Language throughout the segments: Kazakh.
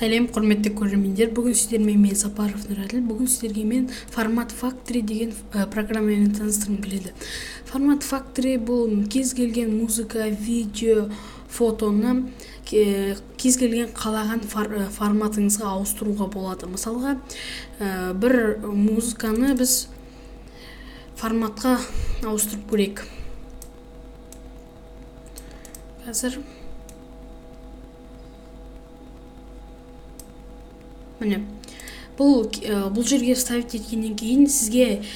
Сәлем, құрметті көрермендер! Бүгін сіздермен мен, Сапаров Нұрәділ. Бүгін сіздерге мен Format Factory деген программамен таныстырғым келеді. Format Factory бұл кез келген музыка, видео, фотоны кез келген қалаған форматыңызға ауыстыруға болады. Мысалға, бір музыканы біз форматқа ауыстырып көрейік қазір. Міне, бұл жерге вставить еткеннен кейін сізге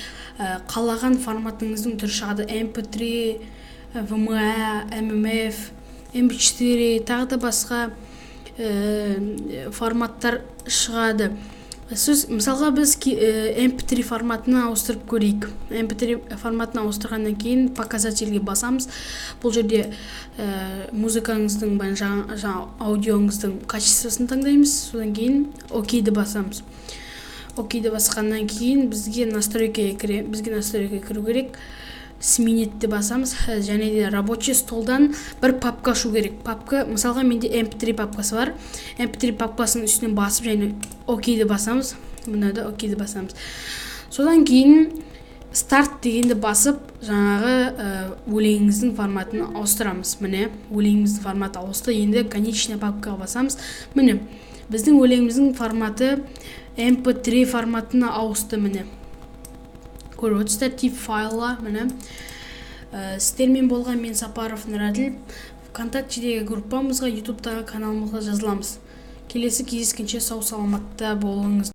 қалаған форматыңыздың түрі шығады: MP3, WMA, MMF, MP4, тағы да басқа форматтар шығады. Сіз, мысалға, біз MP3 форматына ауыстырып көрейік. MP3 форматына ауыстырғаннан кейін показательге басамыз. Бұл жерде музыкаңыздың, жаңа аудиоңыздың качествосын таңдаймыз. Содан кейін окейді басамыз. Окейді басқаннан кейін бізге настройкаға кіру керек. Сменить басамыз және де рабочий столдан бір папка ашу керек. Папка, мысалға, менде MP3 папкасы бар. MP3 папкасының үстінен басып және окейді басамыз. Мынада окейді басамыз. Содан кейін старт дегенді басып, жаңағы өлеңіңіздің форматын ауыстырамыз. Міне, өлеңіміздің форматы ауысты. Енді конечный папкаға басамыз. Міне, біздің өлеңіміздің форматы MP3 форматына ауысты. Міне, көріп отырсыздар, тип файла. Міне, сіздермен болған мен, Сапаров Нұрәділ. Вконтактедегі группамызға, Ютубтағы каналымызға жазыламыз. Келесі кездескенше сау саламатта болыңыз.